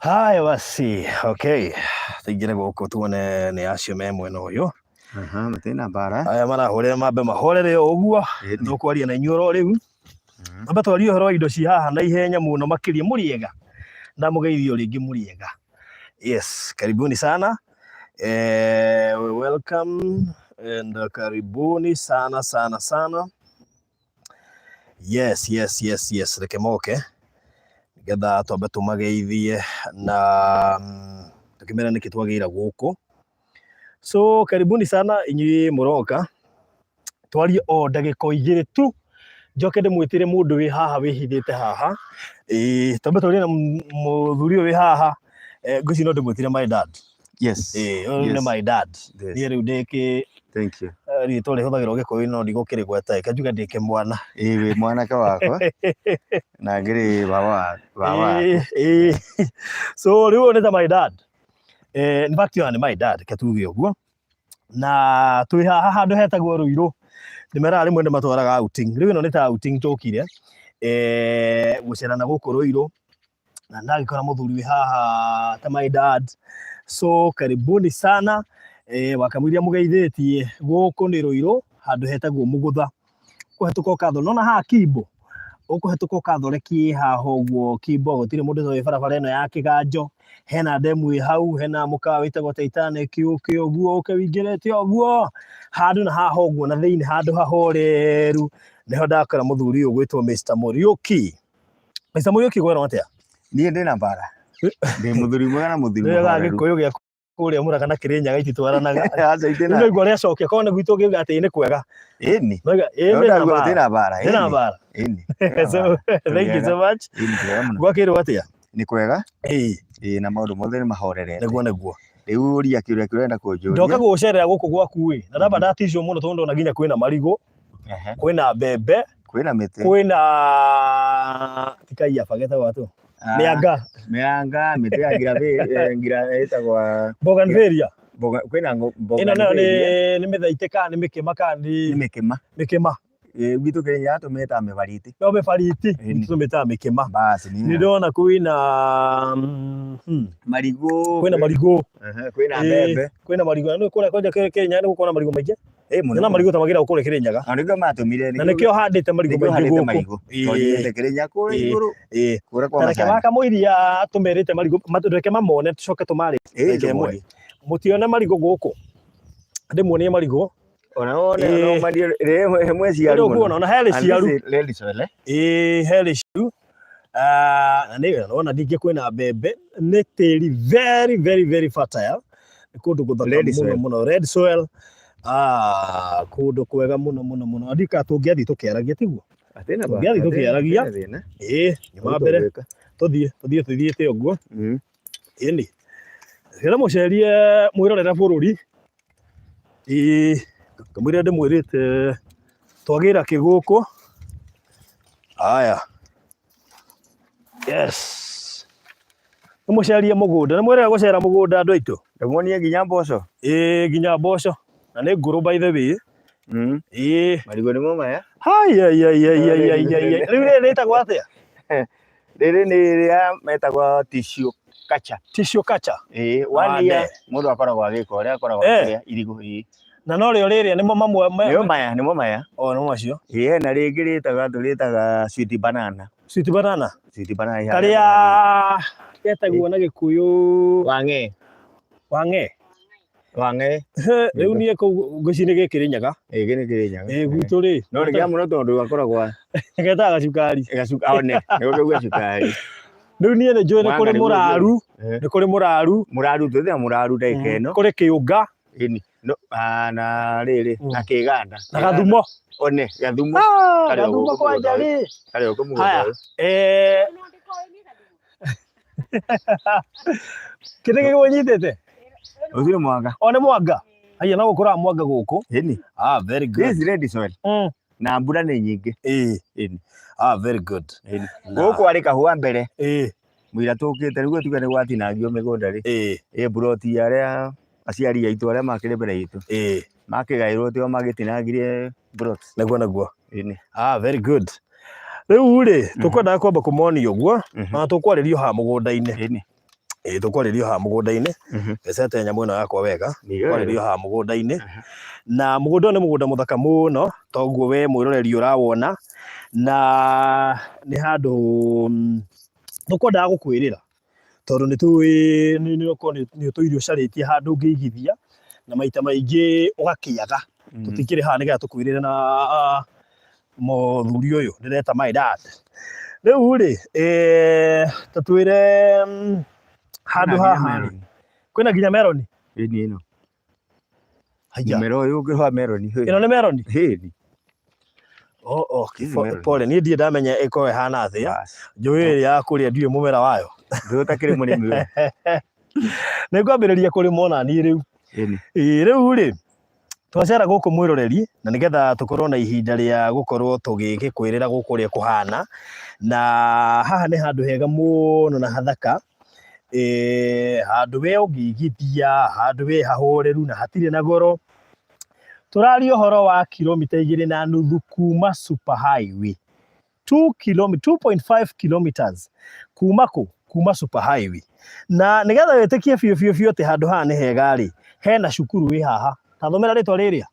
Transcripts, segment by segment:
Haya basi, okay. Tũingĩre gũkũ tuone nĩ acio me mwena ũyũ. Aha, matirĩ na mbara. Aya marahũrĩra mambe mahorere o ũguo. Ĩni. Tũkwaria na inyuĩ oro rĩu. Mambe twarie ũhoro wa indo ci haha na ihenya mũno makĩria mũrĩega. Ndamũgeithio rĩngĩ mũrĩega. Yes, karibuni sana. Welcome and karibuni sana sana sana. Yes, reke moke nĩgetha twambe tũmageithie na tũkĩmere nĩkĩ twagĩra gũkũ. So karibuni sana inyuĩ mũroka, twarie o ndagĩka o igĩrĩ tu, njoke ndĩmwĩtĩre mũndũ wĩ haha wĩhithĩte haha. Ĩĩ, twambe twarie na mũthuri ũyũ wĩ haha, ngwĩciria no ndĩmwĩtĩre my dad. Ĩĩ, ũyũ nĩ my dad. Niĩ rĩu ndĩ kĩ Thank you. Rĩtwa rĩhũthagĩrwo Gĩkũyũ no ndigũkĩrĩgweta, reke njuge ndĩ kĩmwana. Ĩĩ wĩ mwanake wakwa na ngĩrĩ baba wa baba waku. Ĩĩ, ĩĩ. So rĩu ũyũ nĩ ta my dad. In fact ũyũ nĩ my dad, reke tuge ũguo. Na twĩ haha handũ hetagwo Ruiru. Nĩ meraga rĩmwe nĩ matwaraga outing. Rĩu ĩno nĩ ta outing tũkire gũcera na gũkũ Ruiru. Na ndagĩkora mũthuri wĩ haha ta my dad. So karibuni sana. Wakamũiria mũgeithĩtie gũkũ nĩ Ruiru handũ hetagwo Mũgũtha. Ũkũhetũka ũkathore, nĩwona haha Kimbo? Ũkũhetũka ũkathore kĩ haha ũguo Kimbo, gũtirĩ mũndũ ũtoĩ barabara ĩno ya Kĩganjo. Hena ndemu ĩ hau, hena mũkawa wĩtagwo Titanic ũke ũguo, ũke ũingĩrĩte ũguo. Handũ na haha ũguo na thĩinĩ handũ hahoreru, nĩho ndakora mũthuri ũyũ ũgwĩtwo Mr. Mũriũki. Mr. Mũriũki gwerwo atĩa? Niĩ ndĩna mbara. Ndĩ mũthuri mwega na mũthuri Nĩwega mũhoreru. Gĩkũyũ gĩaku kũrĩa Mũrang'a na Kĩrĩnyaga ititwaranaga. Aca Rĩu itina. naigua ũrĩa acokia, korwo nĩ gwitũ ũngĩuga atĩ ĩ nĩ kwega. Ĩni. Noiga ĩ ndĩ na Ndauga mbara. gũtirĩ mbara. Ndĩ na mbara. Ĩni. So thank you so much. Ĩni kwega mũno. Gwakĩrwo atĩa? Nĩ kwega. Ĩĩ, Ĩĩ na maũndũ mothe nĩ mahorerete. nĩguo nĩguo. Rĩu ũria kĩũria kĩrĩa ũrenda kũnjũria. Ndoka gũgũcerera gũkũ gwaku ĩ, na ndamba ndaticwo mũno tondũ ndona nginya kwĩna marigũ, kwĩna mbembe, Kwĩna mĩtĩ. Kwĩna tikaiya bagetagwo atũ. Ah, Mĩanga, Mĩanga, mĩtĩ ya ngira ĩtagwo bougainvillea. mboga, kwĩna Ĩno nayo bougainvillea. nĩ mĩthaitĩ kana nĩ mĩkĩma kana Nĩ nĩ mĩkĩma. mĩkĩma. Ĩ, gwitũ Kĩrĩnyaga tũmĩtaga mĩbariti. No mĩbariti, Ĩni. tũmĩtaga mĩkĩma. Basi Nĩ nĩ ndona kwĩna marigũ. kwĩna marigũ. Ehe, kwĩna Ĩĩ, mbembe. Kwĩna marigũ. Na nĩ kũrĩa kwanja Kĩrĩnyaga nĩ gũkoragwo na marigũ maingĩ. Ĩ mũno. Nĩ na marigũ ta magĩragwo kũrĩa Kĩrĩnyaga. Na nĩkĩo matũmire. Na nĩkĩo handĩte marigũ nĩkĩo maingĩ handĩte gũkũ. marigũ. Ĩĩ. Tondũ nyendete Kĩrĩnyaga kũrĩa Ĩĩ. igũrũ. Ĩĩ. Kũrĩa kwa Na reke macani. wakamũiria tũmerĩte marigũ, reke mamone tũcoke tũmarĩrie. Ĩĩ, Reke ĩmwe. tũmonie. Mũtione marigũ gũkũ. Ndĩmuonie marigũ. Ona wone Ĩĩ. no mario rĩmwe ciaru Nĩ ũkuona, ona he And this rĩciaru. is red soil, eh? Ĩĩ, he rĩciaru. Ah, na nĩ ona ningĩ kwĩna mbembe. Nĩ tĩri very very very fertile. Nĩ kũndũ gũthaka Red mũno soil. mũno. Red soil. Ah, kũndũ kwega mũno mũno mũno. Andika tũngĩathiĩ tũkĩaragia tiguo? Hatirĩ Tũngĩathiĩ tũkĩaragia. hatirĩ thĩna. Ĩĩ, nyuma mbere Tũgwĩka. tũthiĩ tũthiĩte ũguo. Ĩni. Rĩrĩa mũcerie mwĩrorere bũrũri. Ĩĩ, kamũira ndĩmwĩrĩte twagĩra kĩ gũkũ. Haya. Yes. Nĩ mũcerie mũgũnda. Nĩ mwĩrĩga gũcera mũgũnda andũ aitũ? Ndĩmuonie nginya mboco. Ĩĩ, nginya mboco. Na nĩ ngũrũ by the way. Ĩĩ. Marigũ nĩmo maya. Hai, ai, ai, ai, ai, ai, ai, ai. Rĩu rĩrĩ rĩtagwo atĩa? Rĩrĩ nĩ rĩrĩa metagwo tissue culture. Tissue culture. Ĩĩ, one year Ande. mũndũ akoragwo agĩka ũrĩa akoragwo akĩrĩa irigũ. Ĩĩ. Na no rĩo rĩrĩa nĩmo mamwe Nĩmo maya, nĩmo maya. O nĩmo macio. Ĩĩ, hena rĩngĩ rĩtaga tũrĩtaga sweet banana. Sweet banana. Sweet banana ihana Karĩa getagwo na Gĩkũyũ wang'e. Wang'e. Wang'e. Rĩu niĩ kũu ngwĩciria nĩ gĩkĩrĩnyaga. Ĩĩ gĩkĩ nĩ Kĩrĩnyaga. Ĩĩ gwitũ rĩ. No nĩ kĩa mũno tondũ gakoragwo Getaga gacukari. one, nĩko kau gacukari. Rĩu niĩ nĩ njũĩ nĩ Mwanga kũrĩ nĩguo mũraru, nĩ kũrĩ mũraru, Mũraru tũthĩna mũraru ndagĩka ĩno. kũrĩ kĩũnga Ĩni. No, ah, na rĩrĩ, na kĩganda. na gathumo. One, gathumo. Ah, Karĩ o gathumo gũkũ kwanja mũgũnda rĩ. Karĩ o kũu Haya. mũgũnda ũyũ. Kĩndũ gĩkĩ ũnyitĩte? Ũcio nĩ mwanga. O nĩ mwanga. Haiya no gũkũraga mwanga gũkũ. Ĩni. Ah, very good. This is red soil. Na mbura nĩ nyingĩ. Ĩĩ. Ĩni. Ah, very good. Ĩni. Gũkũ arĩ kahũa mbere. Ĩĩ. Mũira tũkĩte rĩu tuge nĩ gwatinangio mĩgũnda rĩ. Ĩĩ. Ĩ mburoti ya arĩa aciari aitũ arĩa makĩrĩ mbere itũ. Ĩĩ. Makĩgaĩrwo tio magĩtinangirie mburoti. Nĩguo nĩguo. Ĩni. Ah, very good. Rĩu rĩ, tũkwendaga kwamba kũmonia ũguo, na tũkwarĩrio haha mũgũnda-inĩ. Ĩni. Ĩĩ tũkwarĩrio haha mũgũnda-inĩ. Ngecete nyamũ ĩno yakwa wega. Tũkwarĩrio haha mũgũnda-inĩ. Na mũgũnda ũyũ nĩ mũgũnda mũthaka mũno, toguo we mwĩroreri ũrawona. Na nĩ handũ tũkwendaga gũkwĩrĩra, tondũ nĩ tũĩ nĩ ũkorwo nĩ ũtũire ũcarĩtie handũ ũngĩigithia, na maita maingĩ ũgakĩaga. Tũtikĩrĩ haha nĩgetha tũkwĩrĩre na mũthuri ũyũ ndĩreta my dad. Rĩu rĩ, ta twĩre handũ haha rĩ, kwĩna nginya meroni? Ĩni ĩno. Haiya. Mũmera ũyũ ũngĩ wa meroni. Ĩno nĩ meroni? Ĩni. Oh, okay. Hizi meroni. Pole, niĩ ndirĩ ndamenya ĩkoragwo ĩhana atĩa. Bas. Njũĩ ĩrĩa ya kũrĩa ndiũĩ mũmera wayo. Ndũĩ ũtakĩrĩ mũrĩmi we. Nĩ ngwambĩrĩria kũrĩma ona niĩ rĩu. Ĩni. Ĩĩ, rĩu rĩ, twacera gũkũ mwĩroreri, na nĩgetha tũkorwo na ihinda rĩa gũkorwo tũgĩgĩkwĩrĩra gũkũ ũrĩa kũhana, na haha nĩ handũ hega mũno na hathaka, handũ we ũngĩigithia, handũ we hahoreru na hatirĩ na goro. Tũraria ũhoro wa kiromita 2.5 kuma super highway. 2.5 kilometers kuma kũ? Kuma super highway. Na nĩgetha wĩtĩkie biũ biũ biũ atĩ handũ haha nĩ hega rĩ, hena cukuru wĩ haha. Ta thomera rĩtwa rĩrĩa.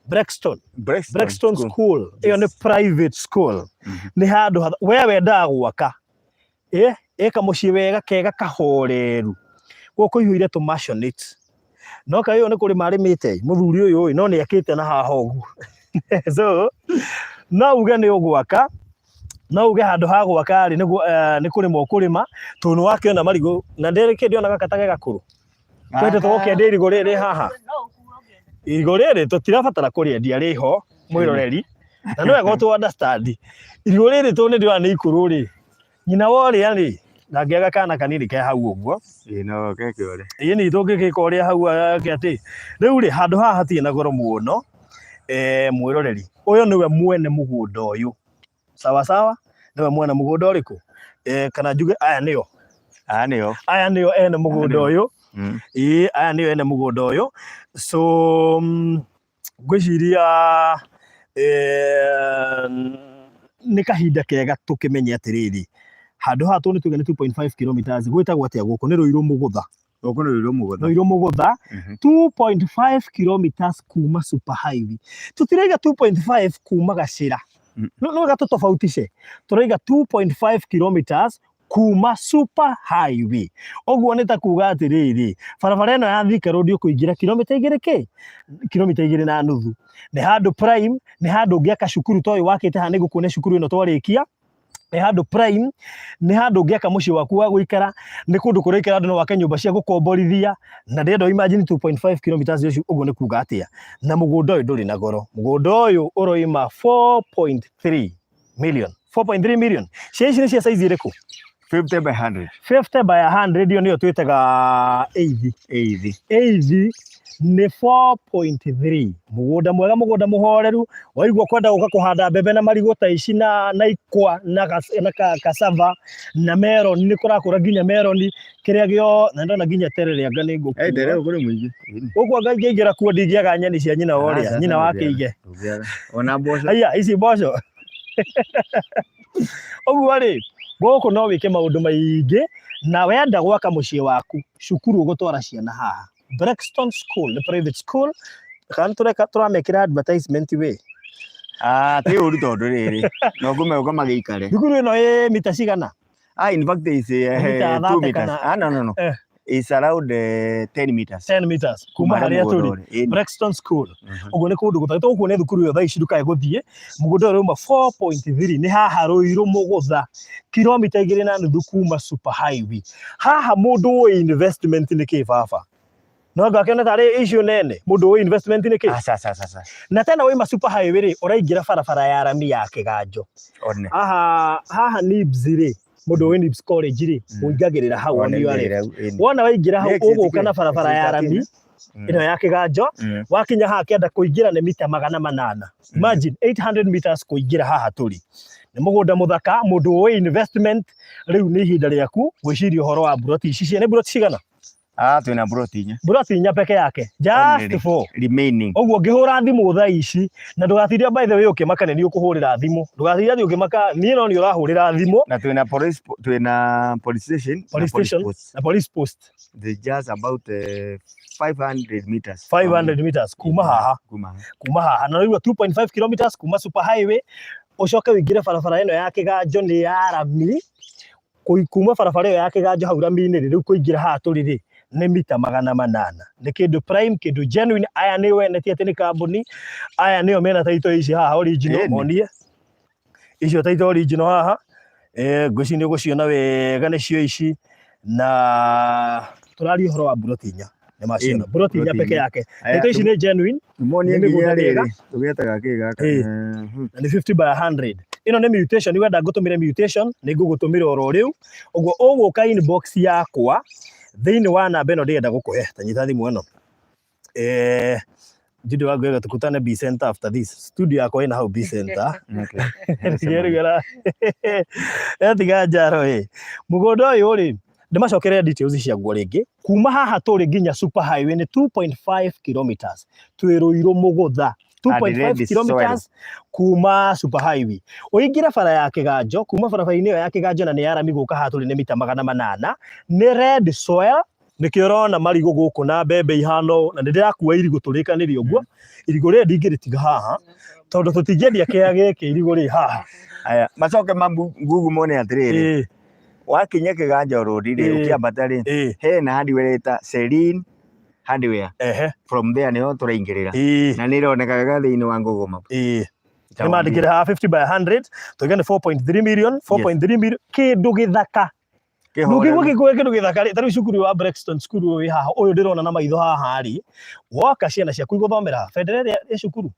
Brexton. Brexton, Brexton School. Ĩyo nĩ private school. Nĩ handũ we wendaga gwaka. Ĩka mũciĩ wega kega kahoreru. Gũkũ ihũire tũ maisonette. No kaĩ ũyũ nĩ kũrĩma arĩmĩte mũthuri ũyũ ĩ, no nĩ akĩte na haha ũguo. So, no uge nĩ ũgwaka, no uge handũ ha gwaka rĩ, nĩ kũrĩma ũkũrĩma, tondũ nĩ wakĩona marigũ, na ndĩrĩ ndĩona gaka ta ge gakũrũ. Twende tũgũkĩendia irigũ rĩrĩ haha. Irigũ rĩrĩ tũtirabatara kũrĩendia rĩho mwĩroreri, na nĩ wega ũtũ understand. Irigũ rĩrĩ tondũ nĩ ndĩrona nĩ ikũrũ rĩ, nyina wa ũrĩa rĩ, ndangĩaga kana kanini ke hau ũguo. Ĩĩ no keke ũrĩa. Ĩĩ nĩ tũngĩgĩka ũrĩa hau ake atĩ. Rĩu rĩ, handũ haha hatirĩ na goro mũno, mwĩroreri. Ũyũ nĩwe mwene mũgũnda ũyũ. Sawa sawa, nĩwe mwene mũgũnda ũrĩkũ? Kana njuge aya nĩo. Aya nĩo. Aya nĩo ene mũgũnda ũyũ. Ĩĩ, aya nĩo ene mũgũnda ũyũ. So, ngwĩciria nĩ kahinda kega tũkĩmenye atĩrĩrĩ, handũ haha tondũ nĩ tuge nĩ 2.5 kilometers, gwĩtagwo atĩa gũkũ? Nĩ Rũirũ Mũgũtha. Gũkũ nĩ Rũirũ Mũgũtha. Rũirũ Mũgũtha, 2.5 kilometers kuma super highway. Tũtiraiga 2.5 kuma Gacĩra. No wega tũtofautice. Tũraiga 2.5 kilometers kuma super highway. Ũguo nĩ ta kuga atĩrĩrĩ, barabara ĩno ya Thika Road ũkũingĩra kilomita igĩrĩ kĩ? Kilomita 2.5. Nĩ handũ prime, nĩ handũ ũngĩaka cukuru ta ũyũ wakĩte haha, nĩngũkuonia cukuru ĩno twarĩkia. Nĩ handũ prime, nĩ handũ ũngĩaka mũciĩ waku wa gũikara, nĩ kũndũ kũraikara andũ no wake nyũmba cia gũkomborithia, na ndĩrenda imagine 2.5 kilometers ũcio ũguo nĩ kuga atĩa. Na mũgũnda ũyũ ndũrĩ na goro. Mũgũnda ũyũ ũroima 4.3 million. 4.3 million. Cia ici nĩ cia size ĩrĩkũ? 50 by 100. 50 by 100 ĩyo nĩyo twĩtaga eithi. Eithi. Eithi nĩ 4.3. Mũgũnda mwega, mũgũnda mũhoreru. Waigua kwenda gũka kũhanda mbembe na marigũ ta ici na ikwa na cassava na meroni, nĩ kũrakũra nginya meroni kĩrĩa gĩo, na ndona nginya terere anga nĩ ngũkua. Eh, terere kũrĩ mũingĩ. Gũkũ anga ingĩingĩra kuo ndingĩaga nyeni cia nyina wa ũrĩa, nyina wa kĩige. Ndũngĩaga. Ona mboco. Haiya, ici mboco. Ũguo rĩ, gũkũ no wĩke maũndũ maingĩ, na wenda gwaka mũciĩ waku, cukuru ũgũtwara ciana haha. Brexton School, nĩ private school. Kana tũreka tũramekĩra advertisement we. Ah, ti ũru tondũ rĩrĩ, no ngũme ũka magĩikare. Thukuru ĩno ĩ mita cigana? Ah, in fact is Mita 2 thate meters. kana- Ah, no, no, no. It's around 10 meters. 10 meters kuma harĩa tũrĩ. Ĩni. Brexton School. Ũguo nĩ kũndũ gũthaka. Tũgũkuonia thukuru ĩyo thaa ici ndũkae gũthiĩ. Mũgũnda ũyũ ũrauma 4.3 nĩ haha Rũirũ Mũgũtha, kilomita 2.5 kuma super highway. Haha mũndũ ũĩ investment nĩ kĩ baba? No anga akĩona tarĩ issue nene, mũndũ ũĩ investment nĩ kĩ? Aca, aca, aca, aca. Na tena waima super highway rĩ, ũraingĩra barabara ya rami ya Kĩganjo. One. Haha, haha Nibs rĩ, mũndũ ũĩ Nibs College rĩ, ũingagĩrĩra hau on your left. Wona waingĩra hau Nĩ exit ũgũka na kĩ? barabara ya Exit rami 13. ĩno ya Kĩganjo, wakinya haha kĩanda kũingĩra nĩ mita 800. Imagine 800 meters kũingĩra haha tũrĩ. Nĩ mũgũnda mũthaka, mũndũ ũĩ investment, rĩu nĩ ihinda rĩaku gwĩciria ũhoro wa mburoti ici. Nĩ mburoti cigana? Ah, twĩna mburoti inya. Mburoti inya peke yake, just Only four. Remaining. Ũguo ngĩhũra thimũ thaa ici, na ndũgatinde by the way ũkĩmaka nĩ niĩ ũkũhũrĩra thimũ, ndũgatinde atĩ ũkĩmaka niĩ no niĩ ũrahũrĩra thimũ. Na twĩna police twĩna police station na Police station post. na police post. They just about 500 meters. 500 meters kuma haha. Kuma haha. Kuma haha na rĩu 2.5 kilometers kuma super highway, ũcoke ũingĩre barabara ĩno ya Kĩganjo nĩ ya rami, kuma barabara ĩyo ya Kĩganjo hau rami-inĩ rĩ, rĩu kũingĩra haha tũrĩ rĩ nĩ mita 800. Nĩ kĩndũ prime, kĩndũ genuine. Aya nĩ wene ti atĩ nĩ kambuni, aya nĩo mena title ici haha original. Monie icio title original haha. Ngwĩciria nĩ ũgũciona wega nĩcio ici, na tũraria ũhoro wa mburoti inya, nĩ maciona mburoti inya peke yake. Title ici nĩ genuine. Monie Nĩ nginya mĩgũnda mĩega. rĩrĩ tũgetaga kĩ gaka. Na nĩ 50 by 100. Ĩno nĩ mutation, wenda ngũtũmĩre mutation nĩ ngũgũtũmĩra oro rĩu. Ũguo ũgũka inbox yakwa thĩinĩ wa namba ĩno ndĩrenda gũkũhe, ta nyita thimũ ĩno. Judy Wangũĩ, tukutane B Center after this. Studio yakwa ĩna hau B Center. Etiga njaro ĩ. Mũgũnda ũyũ rĩ, ndĩmacokerere details ciaguo rĩngĩ. Kuma haha tũrĩ nginya super highway nĩ 2.5 kilometers. Twĩ Rũirũ Mũgũtha. 2.5 red kilometers kuma super highway. Ũingĩre bara ya Kĩganjo, kuma barabara-inĩ ĩyo ya Kĩganjo na nĩ ya rami gũka haha tũrĩ nĩ mita 800. Nĩ red soil, nĩkĩo ũrona marigũ gũkũ na mbembe ihana ũũ, na nĩ ndĩrakua irigũ tũrĩkanĩrie ũguo. Irigũ rĩrĩ ndingĩrĩtiga haha, tondũ tũtingĩendia kĩea gĩkĩ irigũ rĩ haha. Aya, macoke ma Google mone atĩrĩrĩ, wakinya Kĩganjo road rĩ, ũkĩambata rĩ, hena hardware ĩta Serene Hardware. From there nĩho tũraingĩrĩra. Na nĩ ĩroneka wega thĩinĩ wa Google Map. Nĩ mandĩkĩre haha 50 by 100, tuge nĩ 4.3 million, 4.3 million, kĩndũ gĩthaka. Ndũngĩigua gĩkũyũ kĩndũ gĩthaka rĩ, ta rĩu cukuru wa Brexton, cukuru ũyũ wĩ haha, ũyũ ndĩrona na maitho haha rĩ, woka ciana ciaku igũthomera haha, bendera ĩrĩa ĩ cukuru.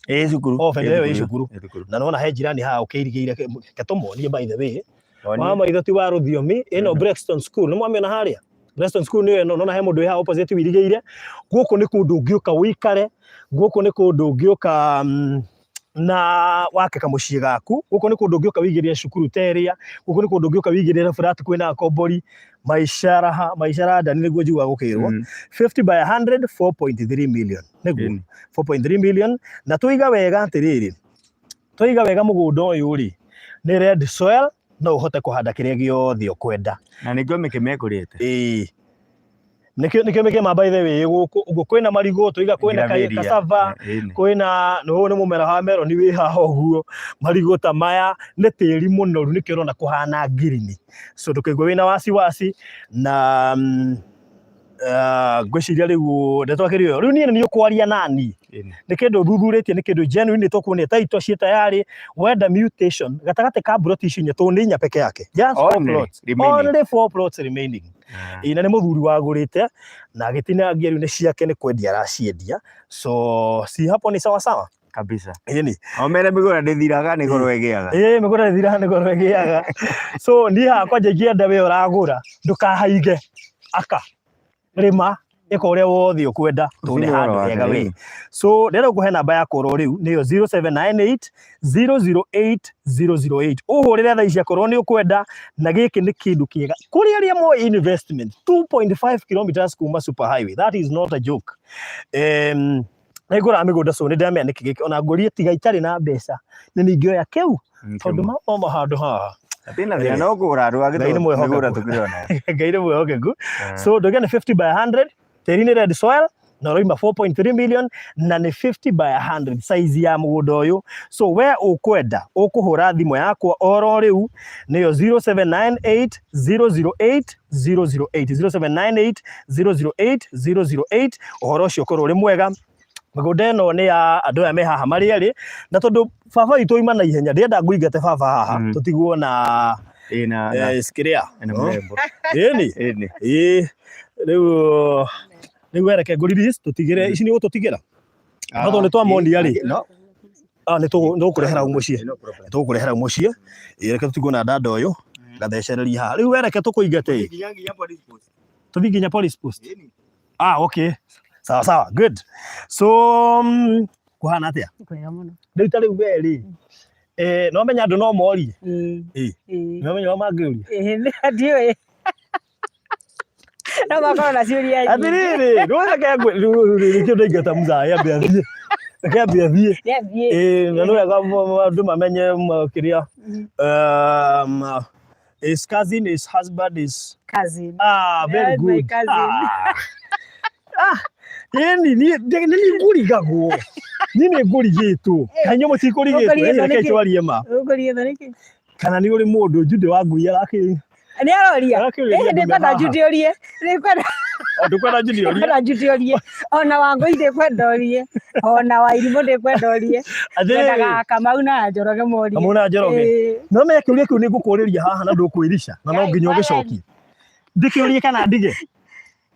Ĩ cukuru. Oh, bendera ĩyo ĩ cukuru. Na nĩwona he jirani haha ũkĩirigĩire, reke tũmonie by the way. Wa maitho ti wa rũthiomi, ĩno Brexton School, nĩ mwamĩona harĩa? Brexton School nĩyo ĩno, nona he mũndũ wĩ haha opposite wĩirigĩire. Gũkũ nĩ kũndũ ũngĩũka ũikare, gũkũ nĩ kũndũ ũngĩũka na wake kamũciĩ gaku, gũkũ nĩ kũndũ ũngĩũka wĩigĩrĩre cukuru ta ĩrĩa, gũkũ nĩ kũndũ ũngĩũka wĩigĩrĩre flat kwĩna akombori, maisha raha, maisha London nĩguo njiguaga gũkĩrwo. 50 by 100, 4.3 million. Nĩguo, 4.3 million. Na tũiga wega atĩrĩrĩ, tũiga wega mũgũnda ũyũ rĩ, nĩ red soil, no ũhote kũhanda kĩrĩa gĩothe ũkwenda. Na nĩkĩo mĩkĩma ĩkũrĩte. Ĩĩ. Nĩkĩo nĩkĩo mĩkĩma by the way gũkũ, ũguo kwĩna marigũ, tũiga kwĩna cassava, kwĩna nĩ nĩ mũmera wa meroni wĩ haha ũguo, marigũ ta maya, nĩ tĩri mũnoru nĩkĩo ũrona kũhana ngirini. So ndũkaigua wĩna wasiwasi na ngwĩciria rĩu ndeto akĩrĩ ũyũ. Rĩu niĩ nĩ niĩ ũkwaria nani. Nĩ kĩndũ thuthurĩtie, nĩ kĩndũ genuine, nĩ tũkuonia title ciĩ tayari. Wenda mutation gatagatĩ ka mburoti ici inya, tondũ nĩ inya peke yake. Just four Only plots. remaining. Only four plots remaining. Ĩĩ, na nĩ mũthuri wagũrĩte na agĩtinangia, rĩu nĩ ciake, nĩ kwendia araciendia. So si hapo ni sawa sawa? Kabisa. Ĩni. O mere mĩgũnda ndĩthiraga nĩ goro ĩgĩaga. Ĩĩ, mĩgũnda ndĩthiraga nĩ goro ĩgĩaga. So niĩ hakwa ingĩenda we ũragũra ndũkahaige, aka rĩma, ĩka ũrĩa wothe ũkwenda, tondũ nĩ Ũcio nĩ handũ ũhoro hega wake, we. So ndĩrenda gũkũhe namba yakwa oro rĩu, nĩyo 0798 008 008. Ũhũrĩre thaa ici akorwo nĩ ũkwenda, na gĩkĩ nĩ kĩndũ kĩega kũrĩ arĩa moĩ investment. 2.5 kilometers kuma super highway, that is not a joke. Nĩ ngũraga mĩgũnda, so nĩ ndĩramenya nĩkĩ gĩkĩ, ona ngũrie tiga itarĩ na mbeca nĩ ningĩoya kĩu, tondũ ma handũ haha Thĩna thĩna no kũgũra andũ angĩ Ngai nĩ tondũ mwĩhokeku. mĩgũnda tũkĩrĩ onayo. Ngai nĩ mwĩhokeku. So ndũgĩa nĩ 50 by 100, tĩri nĩ red soil, na ũroima 4.3 million na nĩ 50 by 100 size ya mũgũnda ũyũ. So we ũkwenda ũkũhũra thimũ yakwa oro rĩu, nĩyo 0798 008 008, 0798 008 008. Ũhoro ũcio ũkorwo ũrĩ mwega. Mĩgũnda ĩno nĩ ya andũ aya me haha marĩ erĩ, na tondũ baba witũ oima na ihenya, ndĩrenda ngũingate baba haha, tũtigwo na Ĩĩ, na skiria na mũrembo. Ĩni. Ĩni. Ĩĩ, rĩu rĩu wereke ngũ release tũtigĩre ici, nĩ ũgũtũtigĩra no tondũ nĩ twamonia rĩ. No. Ah, nĩ tũgũkũrehera hau mũciĩ. No problem. Tũgũkũrehera hau mũciĩ. Ĩĩ, reke tũtigwo na dada ũyũ gathecereria haha. Rĩu wereke tũkũingate ĩ. Nginya police post. Tũthiĩ nginya police post. Ĩni. Ah, okay, sawa sawa, good. So kũhana atĩa? Kwega mũno. Rĩu ta rĩu we rĩ, no menya andũ no morie. Ĩĩ. Ĩĩ. Ĩĩ. No menya ũrĩa mangĩũria. Ĩĩ, ndiũĩ. No makorwo na ciũria nyingĩ. Atĩrĩrĩ, reke nĩkĩo ndaingata mũcaya ambe athiĩ. Reke ambe athiĩ. Nĩathiĩ. Ĩĩ, na nĩ wega andũ mamenye kĩrĩa. His cousin, his husband is Cousin. Ah, very Yes, my good. cousin. Ah. Ah, ĩni niĩ nĩ niĩ ngũrigagwo. Niĩ nĩ ngũrigĩtwo. Kaĩ inyuĩ mũtikũrigĩtwo? Ũkũrigĩtwo Ĩ, reke nĩkĩ? twarie ma. Ũkũrigĩtwo nĩkĩ? Kana nĩ ũrĩ mũndũ Jude wa ngui arakĩ Nĩ aroria. Arakĩũria Ĩ, ndume ndĩkwenda haha. Jude ũrie. Ndĩkwenda O ndũkwenda Jude ũrie. ndĩkwenda Jude ũrie. Ona Wangũi ndĩkwenda ũrie. Ona Wairimũ ndĩkwenda ũrie. Atĩrĩrĩ. Ngwendaga Kamau na Njoroge morie. Kamau na Njoroge. Ĩ. No menya kĩũria kĩu nĩ ngũkũrĩria haha na ndũkwĩrica na no Ngai, nginya ũgĩcokie. Ndĩkĩũrie kana ndige?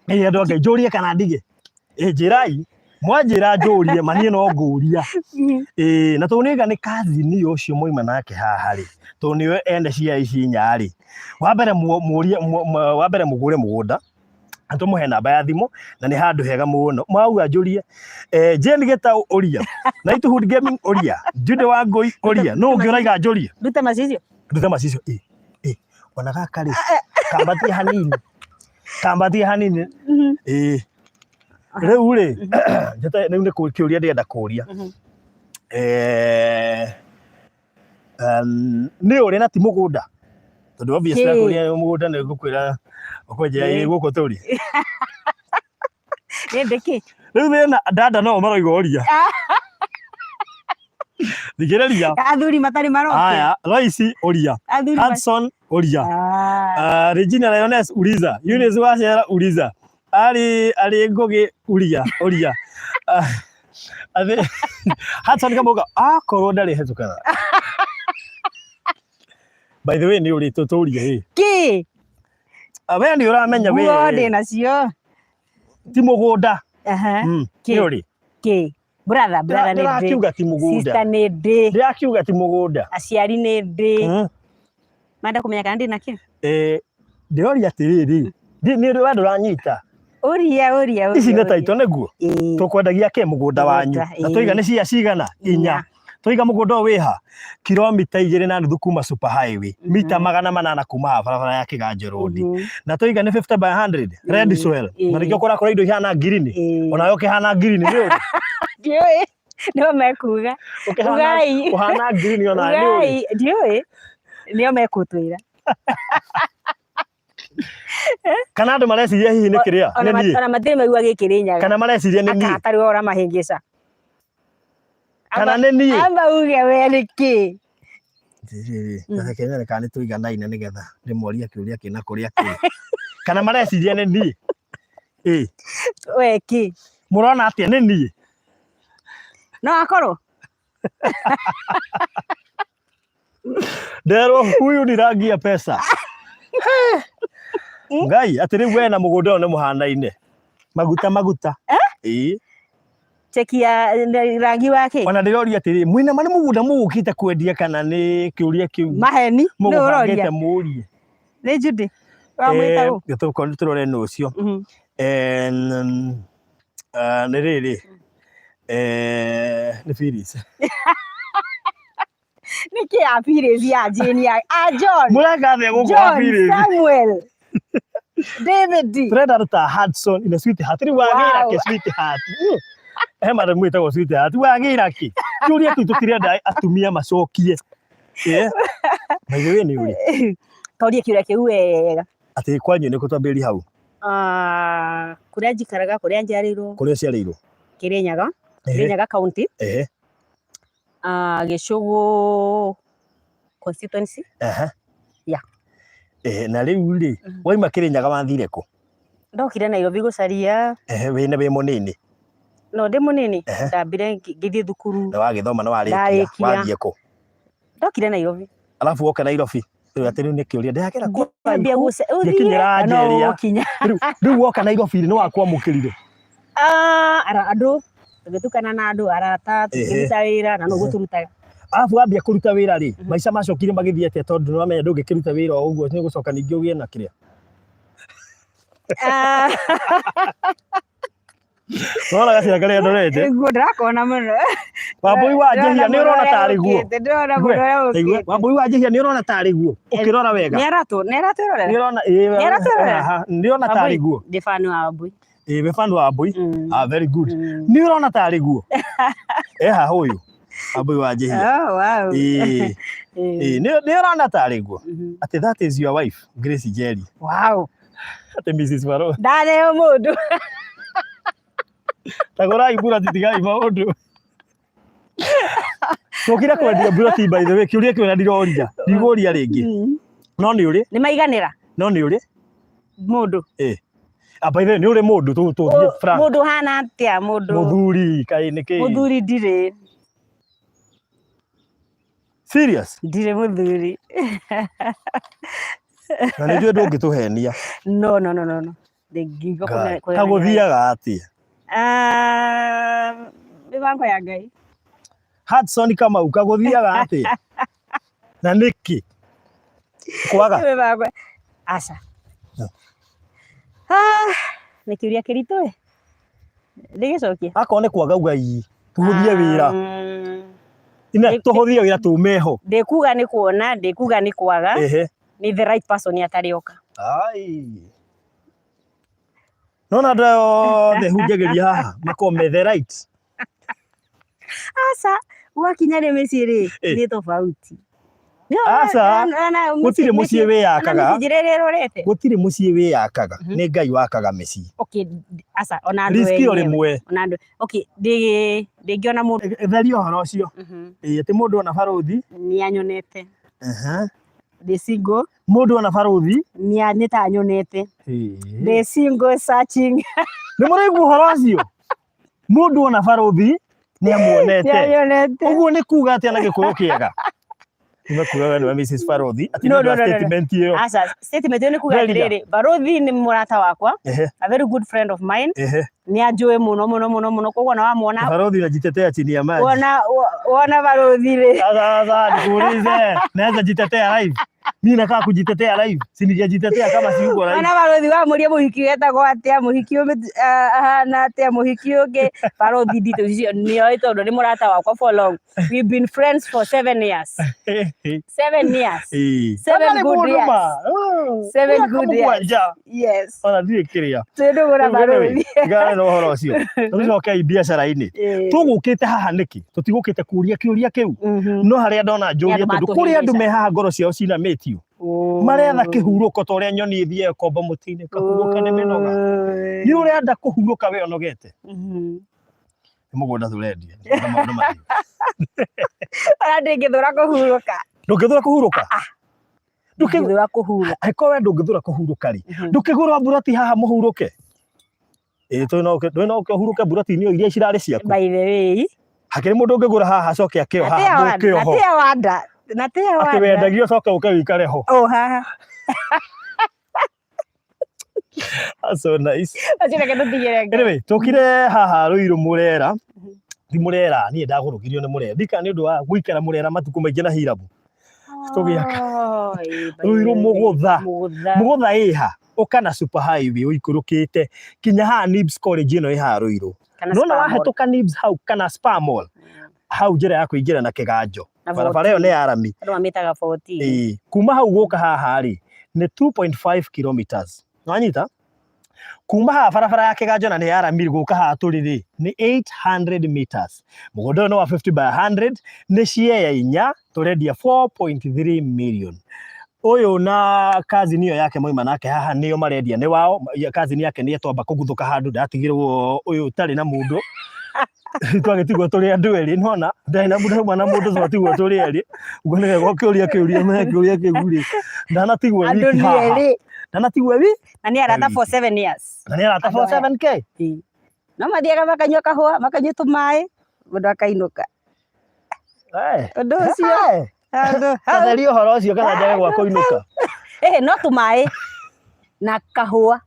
Ĩ andũ a Ngai njũrie kana ndige? Ĩ njĩrai. Mwanjĩra njũrie ma niĩ no ngũria. Ĩ na tondũ nĩga nĩ cousin ũcio mwauma nake haha rĩ, tondũ nĩwe ene cia ici inya rĩ, wa mbere mũrie wa mbere mũgũre mũgũnda na tũmũhe namba ya thimũ na nĩ handũ hega mũno. Mwauga njũrie eh, Jane Gĩtaũ ũria, Knighthood Gaming ũria, Jude Wangũi ũria, nũ ũngĩ ũraiga njũrie? Ndute macicio. Ndute macicio ĩ ĩ ona gaka rĩ kambatie hanini kambatie hanini ĩ rĩu rĩ njĩta rĩu nĩ kĩũria ndĩrenda kũria eh, nĩ ũrĩ na ti mũgũnda tondũ obviously Kĩ? akũria mũgũnda nĩ ngũkwĩra ũkwenjera ĩ gũkũ tũrĩ Nĩ ndĩkĩ? rĩu thĩna dada no maroiga ũria thikĩrĩria Athuri matarĩ maroke. aya Loisi ũria Athuri ma- Hudson ũria Ah. Regina Lioness uliza Eunice Wacera uliza Ari Ari Ngugi uria uria Athi Hudson Kamuga akorwo ndarĩ hetũkaga by the way nĩ ũrĩ tũtũrie ĩ Kĩ? We nĩ ũramenya we Nguo ndĩ nacio. ti mũgũnda Aha. Kĩ? nĩ ũrĩ Kĩ? Brother, brother nĩ ndĩ. Ndĩrakiuga ti mũgũnda. Sister nĩ ndĩ. Ndĩrakiuga ti mũgũnda. Aciari nĩ ndĩ. Menda kũmenya kana ndĩ nakĩ? Eh, ndĩroria atĩrĩrĩ, nĩ we ndũranyita. Ũria, ũria, ũria. Ici nĩ taito nĩguo? Ĩĩ. Tũkwendagia kĩ mũgũnda wanyu? Mũgũnda, Na tũiga ĩĩ. nĩ cia cigana? Inya. Tũiga mũgũnda ũyũ wĩha? Kilomita 2.5 kuma super highway, mita 800 kuma haha barabara ya Kĩganjo Road. Na tũiga nĩ 50 by 100 red soil. Na nĩkĩo kũrakũra indo ihana ngirini. Onawe ũkĩhana ngirini nĩ ũrĩ? Ndiũĩ. Nĩo mekuga. Ũkĩhana Ugai. ũhana ngirini onawe nĩ ũrĩ? Ugai. Ndiũĩ. Nĩo mekũtwĩra. Kana andũ mareciria hihi nĩ kĩrĩa? Nĩ niĩ. Ona matirĩ maigua gĩkĩ rĩ nyaga. Kana mareciria nĩ niĩ. Aka atarĩ we ũramahĩngĩca. Kana nĩ niĩ. Amba uge we nĩ kĩ. Atĩrĩrĩ, reke nyone kana nĩ tũiganaine nĩgetha ndĩmorie kĩũria kĩna kũrĩa kĩrĩ. Kana mareciria nĩ niĩ. Ĩ, We kĩ. mũrona atĩa nĩ niĩ? No akorwo. Nderwo huyu ni rangi ya pesa. Ngai, atĩ rĩu we na mũgũnda ũyũ nĩ mũhanaine. Maguta maguta. Ĩĩ. Cheki ya rangi wake. Ona ndĩroria atĩrĩ, mwĩna ma nĩ mũgũnda mũgũkĩte kwendia kana nĩ kĩũria kĩu Maheni. Nĩ mũgũbangĩte ũroria. mũrie? Nĩ Judy. Wamwĩta ũ? Tũkorwo tũrore nũ ũcio. Nĩ rĩrĩ, nĩ Phyllis. Nĩkĩ ya Phyllis ya Jane ya a John. Mũreka atĩa gũkũ wa John Phyllis? Samuel. David. Tũrenda andũ ta Hudson ina sweetheart. Rĩu wagĩra Wow. kĩ sweetheart? He madam wĩtagwo sweetheart. Wagĩra kĩ? Kĩũria kĩu tũtirenda atumia macokie. By the way nĩ ũrĩ. Toria kĩũria kĩu wega. Atĩ kwanyu nĩ kũ twambĩrĩrie hau? Ah, kũrĩa njikaraga, kũrĩa njiarĩirwo. Kũrĩa ũciarĩirwo? Kĩrĩnyaga. Kĩrĩnyaga county. Gĩcũgũ constituency. Yeah. Na rĩu rĩ, waima Kĩrĩnyaga wathire kũ? Ndokire Nairobi gũcaria. Wĩna wĩ mũnini? No, ndĩ mũnini. Ndambire ngĩthiĩ thukuru. Na wagĩthoma na warĩkia, Ndarĩkia. wathiĩ kũ? Ndokire Nairobi. Alafu woka Nairobi. Rĩu atĩ rĩu nĩ kĩũria ndĩragera Ngĩambia kũraihu, ũthiĩ, ngĩkinyĩra no Njeria. ũgũkinya. Rĩu woka Nairobi nĩ wakwamũkĩrire? Andũ, tũgĩtukana na andũ, arata, tũkĩruta wĩra, na nĩguo tũrutaga. Alafu wambia kũruta wĩra rĩ, maica macokire magĩthiĩ atĩa tondũ nĩ wamenya ndũngĩkĩruta wĩra o ũguo nĩ ũgũcoka ningĩ ũgĩe na kĩrĩa? Nona gacĩra karĩa ndorete. Nĩguo ndĩrakona mũno. Wambũi wa Ndĩrona Njehia nĩ mũno ũrona ũrĩa tarĩ guo. ũkĩte, ndĩrona Igue, mũno ũrĩa igue, ũkĩte. Wambũi wa Njehia nĩ ũrona tarĩ guo. Ũkĩrora wega. Nĩ aratũ, nĩ aratwĩrorera. Nĩ ũrona ĩĩ Nĩ aratwĩrorera. aha, nĩ ũrona tarĩ Wambũi, guo. ndĩ fan wa Wambũi. Ĩĩ we fan wa Wambũi. Ah, very good. Nĩ ũrona tarĩ guo. Eh haha ũyũ. Wambũi wa Njehia. Oh, wow. Ĩĩ. Ĩĩ nĩ nĩ ũrona tarĩ guo. Atĩ that is your wife Grace Njeri. Wow. Atĩ Mrs. Barũthi. Ndaneo mũndũ. Tagũrai mburati tigai maũndũ. Tũkire kwendia mburati by the way, kĩũria kĩu na ndiroria. Ndigũria rĩngĩ. No nĩ ũrĩ, Nĩ maiganĩra no nĩ ũrĩ. mũndũ. Eh. Ah, by the way, nĩ ũrĩ mũndũ tũ tũthiĩ frank. Mũndũ hana atĩa mũndũ? Mũthuri kaĩ nĩ kĩĩ? Mũthuri ndirĩ. Serious? Ndirĩ mũthuri. Na nĩ njũĩ ndũngĩtũhenia. No, no, no, no, no. Ndingĩigua Ngai. kũhe- Ta gũthiaga atĩa? Ah, mĩbango ya Ngai. Hudson Kamau kagũthiaga atĩa? Na nĩkĩ? Kwaga? Mĩbango. Aca. No. Ah, nĩ kĩũria kĩritũ ĩ. Ndĩgĩcokie. Akorwo nĩ kwaga uga ii. Tũhũthie wĩra. Ina tũhũthie wĩra tume ho. Ndĩkuga nĩ kuona, ndĩkuga nĩ kwaga. Ehe. Nĩ the right person atarĩ oka. Ai. Nona andũ aya othe hunjagĩria haha makorwo me the right. Aca, gwakinya rĩ mĩciĩ rĩ, Eh. nĩ tofauti. Aca, gũtirĩ mũciĩ wĩyakaga. Njĩra ĩrĩa ĩrorete. Gũtirĩ mũciĩ wĩyakaga, nĩ Ngai wakaga mĩciĩ. Okay, aca, ona andũ Riski o enyewe. rĩmwe. Ona andũ, okay, ndĩngĩona mũndũ. Theria ũhoro ũcio. Ĩĩ, atĩ mũndũ ona barũthi. Nĩ anyonete. Aha. Ndĩ single. Mũndũ ona barũthi. Nĩ nĩ ta anyonete. Ĩĩ. Ndĩ single searching. Nĩ mũraigua ũhoro ũcio? Mũndũ ona barũthi nĩ amuonete. Nĩ anyonete. Ũguo nĩ kuga atĩa na gĩkũyũ kĩega? Nĩ kuga we nĩwe Mrs. Barũthi atĩ No, nĩ ũndũ no, wa no, no, no. statement ĩyo. Aca, statement ĩyo nĩ kuga Theria. atĩrĩrĩ, barũthi nĩ mũrata wakwa, Ehe, a very good friend of mine. ehe. Nĩ anjũĩ mũno mũno mũno mũno, koguo ona wamuona Barũthi unajitetea chini ya maji. wona wona barũthi rĩ. Sasa sasa nikuulize, naweza jitetea live? Mimi nakaa kujitetea live. Si ningejitetea kama si uko live. Wona barũthi wamũria mũhiki wetagwo atĩa, mũhiki ũmĩ ahana atĩa, mũhiki ũngĩ, barũthi details icio nĩoĩ tondũ nĩ mũrata wakwa for long. We've been friends for 7 years. 7 years. Ĩĩ. Seven Atarĩ good mũndũ years. ma. Oh, Seven mĩaka good years. mũgwanja. Yes. Ona ndirĩ kĩrĩa. Twĩ ndũgũ na Rĩu anyway, barũthi. tigana na ũhoro ũcio. Tũcokei biacara-inĩ. Ĩĩ. Tũgũkĩte haha nĩkĩ? Tũtigũkĩte kũria kĩũria kĩu. No harĩa ndona njũrie Nĩ andũ tondũ kũrĩ andũ matũhĩngĩca. me haha ngoro ciao cinamĩtio. Maretha kĩhurũko ta ũrĩa nyoni ĩthiaga ĩkomba mũtĩ-inĩ ĩkahurũka nĩ mĩnoga. Nĩ ũrenda kũhurũka we ũnogete. Nĩ mũgũnda tũrendia. Nĩgetha maũndũ mathiĩ. Ona ndingĩthũra kũhurũka. Ndũngĩthũra kũhurũka? Ndũkĩ- Ndingĩthũra kũhurũka. Angĩkorwo we ndũngĩthũra kũhurũka rĩ, ndũkĩgũra mburoti haha mũhurũke. Ĩĩ tũĩ no ũke- ndũĩ no ũke ũhurũke mburoti-inĩ o iria cirarĩ ciaku. By the way, Hakĩrĩ mũndũ ũngĩgũra haha acoke akĩo haha mũke na oho. tia wanda, na tia Atĩ wanda. wendagia ũcoke ũke wĩikare ho. Oh, haha. That's so nice. Acio reke tũtigĩre Ngai. Anyway, tũkire haha Ruiru Murera. Ti Murera, niĩ ndagũrũkirio nĩ Murera. Ndika nĩ ũndũ wa gũikara Murera matukũ maingĩ na Hirabu. Tũgĩaka. Oh, ĩĩ, by the Ruiru way. Mũgũtha. Mũgũtha. Mũgũtha ĩha ũka na super highway ũikũrũkĩte kinya haha Nibs College ĩno ĩ haha Ruiru. Kana Nona Spa Mall. wahĩtũka Nibs hau kana Spa Mall hau njĩra ya kũingĩra na kĩganjo. Na Barabara ĩyo nĩ ya rami. Andũ mamĩtaga 14. Ĩĩ, kuma hau gũka haha rĩ nĩ 2.5 kilometers. Nwanyita? Kuma haha barabara ya kĩganjo na nĩ ya rami gũka haha tũrĩ rĩ nĩ 800 meters. Mũgũnda ũyũ nĩ wa 50 by 100 nĩ ciea inya tũrendia 4.3 million. Ũyũ na cousin ĩyo yake moima nake haha nĩo marendia nĩ wao cousin yake nĩ etwamba kũguthũka handũ ndatigirwo ũyũ ũtarĩ na mũndũ twagĩtigwo tũrĩ andũ erĩ nona ndarĩ na mũndũ auma na mũndũ twatigwo tũrĩ erĩ ũguo nĩ wega ũkĩũria kĩũria me kĩũria kĩu rĩ ndanatigwo Andũ wiki nĩ haha erĩ. ndanatigwo wi Na nĩ arata for Wiki. 7 years. na nĩ arata Andũ aya. 7k Ĩĩ. No mathiaga makanyua kahũa, makanyua tũmaĩ, mũndũ akainũka. Eh. Ũndũ ũcio. Eh. Handũ hau. Tatheria ũhoro ũcio kana njage gwa kũinũka. Ĩhĩ, no tũmaĩ na kahũa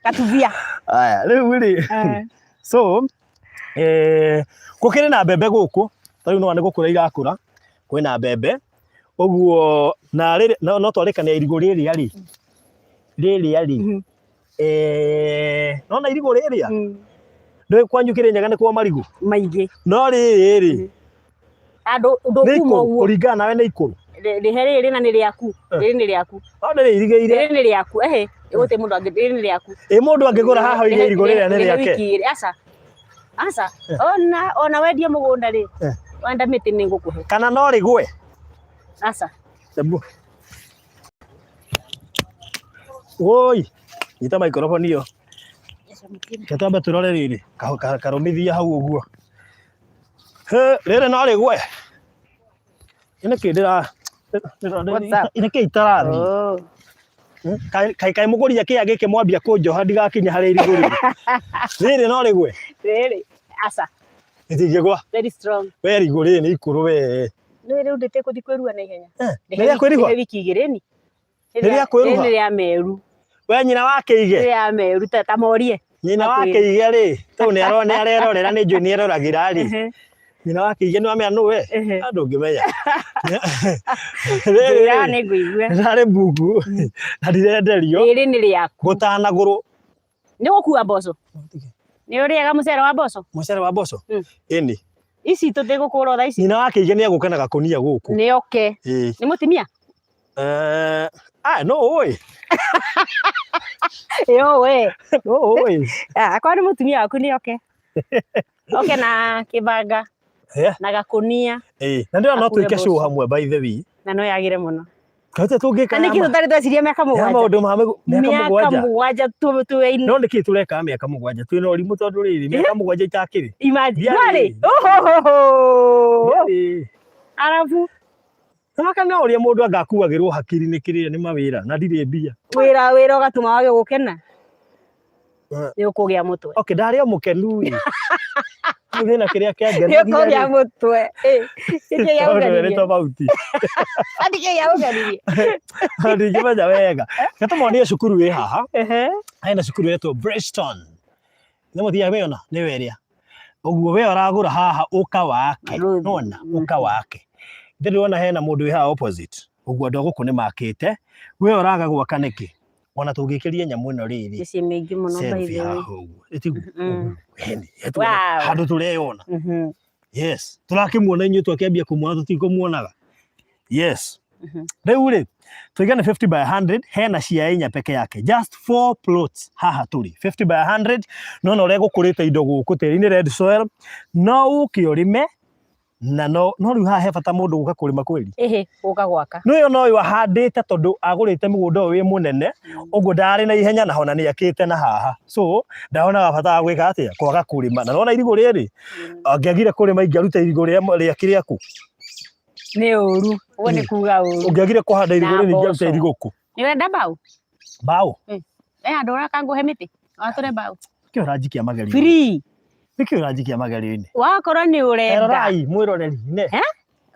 katubia. Aya, rĩu rĩ so gũkĩrĩ na mbembe gũkũ ta rĩu nĩwona nĩ gũkũra irakũra kwĩna mbembe ũguo na rĩrĩ no twarĩkania irigũ rĩrĩa rĩ rĩrĩa rĩ nona irigũ rĩrĩa Ndũĩ kwanyu Kĩrĩnyaga nĩ kwa marigũ? Maingĩ. No rĩrĩ rĩ, Andũ nĩ ndũkuma ikũrũ, ũguo. kũringana nawe nĩ ikũrũ. Rĩhe rĩrĩ na nĩ rĩaku. Rĩrĩ nĩ rĩaku. No ndĩrĩirigĩire. Rĩrĩ nĩ rĩaku. Ehe, gũtirĩ mũndũ angĩ, rĩrĩ nĩ rĩaku. Ĩ mũndũ angĩgũra haha oige irigũ rĩrĩa nĩ Rĩhe rĩake. wiki igĩrĩ. Aca. Aca. Ona wendie mũgũnda rĩ, wenda mĩtĩ nĩ ngũkũhe. Kana no rĩgwe? Aca. Ebu. Woi, nyita microphone ĩyo. Reke twambe tũrore rĩrĩ, karũmithia hau ũguo. Hĩ, rĩrĩ no rĩgwe. Nĩ kĩ ndĩra What's up? nĩ kĩ itarathiĩ? Oh. Kaĩ kaĩ kaĩ mũgũria kĩa gĩkĩ mwambia kũnjoha ndigakinya harĩa irigũ rĩrĩ. Rĩrĩ no rĩgwe. Rĩrĩ. Aca. Rĩtingĩgwa. Very strong. We irigũ rĩrĩ nĩ ikũrũ we. Nĩ rĩu ndĩte kũthi kwĩrua na ihenya. Nĩ rĩa kwĩruha? Rĩhe wiki igĩrĩ ni. Nĩ rĩa kwĩruha? Rĩrĩ nĩ rĩa meru. We nyina wa kĩige. Rĩrĩ rĩa meru ta morie. Nyina wa kĩige rĩ, tondũ nĩ arerorera nĩ njũĩ nĩ eroragĩra rĩ. Nyina wa kĩige nĩ wamenya nũ we? Ndũngĩmenya. Rĩrĩ Njĩra nĩ ngũigua. rĩrarĩ mbungu na ndirenderio. Rĩrĩ nĩ rĩaku. Gũtanagũrwo. Nĩ gũkua mboco? Nĩ ũrĩaga mũcere wa mboco? Mũcere wa mboco? Ĩni. Ici tũtigũkũra o thaa ici? Nyina wa kĩige nĩ egũka na gakũnia gũkũ. Nĩ oke. Nĩ mũtumia? No ũĩ. Ĩ ũĩ. No ũĩ. Akorwo nĩ mũtumia waku nĩ oke. Oke na kĩbanga. Na gakũnia. Na ndĩrona no Akue twĩke show mboco. hamwe by the way. Na no yagĩre mũno. Kaute tũngĩka Na nĩkĩ tũtarĩ tweciria mĩaka ya mũgwanja? maũndũ ma mĩaka Mĩaka mũgwanja. mũgwanja twĩ No nĩkĩ tũreka mĩaka mũgwanja? Twĩna ũrimũ tondũ rĩrĩ mĩaka mũgwanja itakĩrĩ. Imagine. Ndiarĩ. Ndwarĩ. Ohohoho. Ndiarĩ. Arabu. Maka no ũrĩa mũndũ anga akuagĩrwo hakiri nĩ kĩrĩa nĩ mawĩra na ndirĩ mbia. Wĩra wĩra ũgatũma wage gũkena. Nĩ ũkũgĩa mũtwe. Okay, ndarĩ o mũkenu ĩ. Rĩu hena kĩrĩa Nĩ kĩangenagia ũkũgĩa rĩ. mũtwe. Nĩkĩ gĩa Tondũ we nĩ gũkenirie? tofauti. Nĩkĩ gĩa gũkenirie? Ndingĩmenya wega. Reke tũmonie cukuru ĩ haha. Hena cukuru ĩretwo Bridgestone. Nĩ mũthiaga mĩona? Nĩyo ĩrĩa. Ũguo we ũragũra haha ũka wake. Nĩwona? Ũka wake. Ndĩrĩ ndĩrona hena mũndũ wĩ haha opposite. Ũguo andũ a gũkũ nĩ makĩte. We ũraga gwaka nĩkĩ? Ona tũngĩkĩria nyamũ ĩno rĩrĩ. Mĩciĩ mĩingĩ mũno by Selfie the way. haha ũguo. Ĩtiguo? Ĩni, Wow. handũ tũreyona. Yes. Tũrakĩmuona inyuĩ twakĩambia kũmuona tũtikũmuonaga. Yes. Rĩu rĩ, tuige nĩ 50 by 100 hena cia inya peke yake. Just 4 plots haha tũrĩ. 50 by 100 no na ũrĩa gũkũrĩte indo gũkũ tĩri-inĩ red soil no ũke ũrĩme na no no rĩu haha he bata mũndũ gũka kũrĩma kweli. Ĩhĩ, gũka gwaka. Nĩ ũyũ no ũyũ ahandĩte tondũ agũrĩte mũgũnda ũyũ wĩ mũnene ũguo ndarĩ na ihenya na hona nĩ akĩte na haha so ndaonaga bata wa gwĩka atĩa kwaga kũrĩma na nona irigũ rĩrĩ angĩagire kũrĩma ingĩaruta irigũ rĩa kĩrĩa kũ Nĩ ũru, ũguo nĩ kuga ũru. Ũngĩagire kũhanda irigũ Na rĩrĩ ingĩaruta mboco. irigũ kũ? Nĩ ũrenda mbaũ? Mbaũ? Eh, andũ ũraka ngũhe mĩtĩ? Watũre mbaũ. Nĩkĩ ũranjikia magerio-inĩ? Free. Nĩkĩ ũranjikia magerio-inĩ? Wakorwo nĩ ũrenda. Erorai mwĩroreri ne.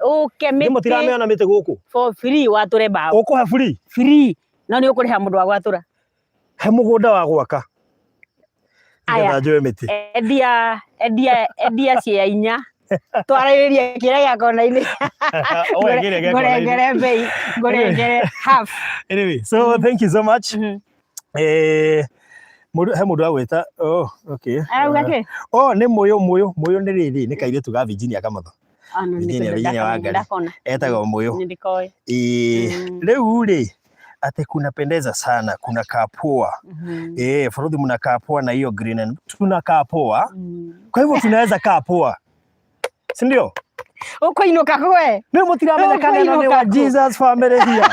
Ũke Nĩ mĩtĩ mũtiramĩona mĩtĩ gũkũ? for free watũre mbaũ. Ũkũhe free? Free. No nĩ ũkũrĩha mũndũ wa gwatũra. He mũgũnda wa gwaka. Aya. Nĩgetha njoe mĩtĩ. Endia endia endia cia inya. Twarĩrĩrie kĩrĩa gĩa kona-inĩ. Oe kĩrĩa gĩa kona-inĩ. Ngũrengere bei, ngũrengere half. Anyway, so thank you so much. Mũndũ he mũndũ agwĩta oh okay. Arauga kĩ? Oh nĩ mũyũ mũyũ mũyũ nĩ rĩrĩ nĩ kairĩtu ga Virginia Kamotho. Virginia Virginia Wangari. Etagwo mũyũ. Nĩ ndĩkoĩ. Rĩu rĩ ati kunapendeza sana kunakaa poa. Furudhi mnakaa poa na hiyo green and tunakaa poa. Kwa hivyo tunaweza kaa poa. Si ndio? Ũkũinũka kwe. Nĩ mũtiramenya kana ĩno nĩ wa Ũkũinũka kũ? Jesus family here.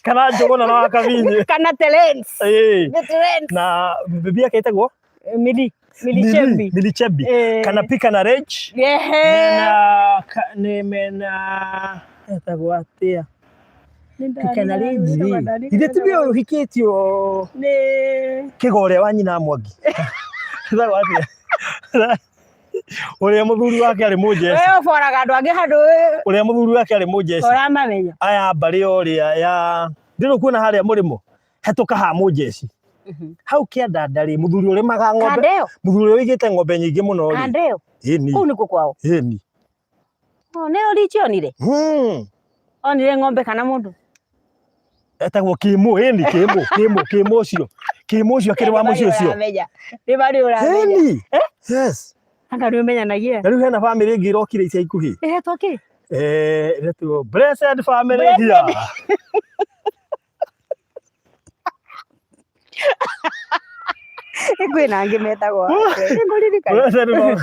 Kana Njũgũna na wa Kavinyi. Kana Terence. Nĩ Terence. Na bibi yake ĩtagwo? Mili. Mili Chembi. Mili Chembi. Kana Pika na Rage. Ehe. Nĩ mena etagwo atĩa? Pika na Rage. Ithe ti ũyũ ũhikĩtio Nĩ Kĩgo ũrĩa wa nyina Mwangi. Etagwo atĩa? Ũrĩa mũthuri wake arĩ mũjeshi. Wewe ũboraga andũ angĩ handũ Ũrĩa mũthuri wake arĩ mũjeshi. ũramamenya. Aya mbarĩ ũrĩa ya ndĩrĩ kuona harĩa mũrĩmo hetũka ha mũjeshi. Hau kĩandanda rĩ mũthuri ũrĩmaga ng'ombe. Kanda ĩyo. Mũthuri ũrĩa ũigĩte ng'ombe nyingĩ mũno rĩ. Kanda ĩyo. Ĩni. Kũu nĩkuo kwao. Ĩni. Oh, nĩ ũrichi onire? Onire ng'ombe kana mũndũ? Etagwo Kĩmũ, ĩni Kĩmũ, Kĩmũ, Kĩmũ ũcio. Kĩmũ ũcio akĩrĩ wa mũciĩ ũcio. Nĩ marĩ ũramenya. Ĩni. Yes. Anga nĩ ũmenyanagia. Na rĩu hena bamĩrĩ ĩngĩ ĩrokire ica ikuhĩ. Ĩhetwo kĩ? Eh, ĩretwo Blessed Family Blessed. here. Kwĩna angĩ metagwo nĩngũririkana. Blessed Family.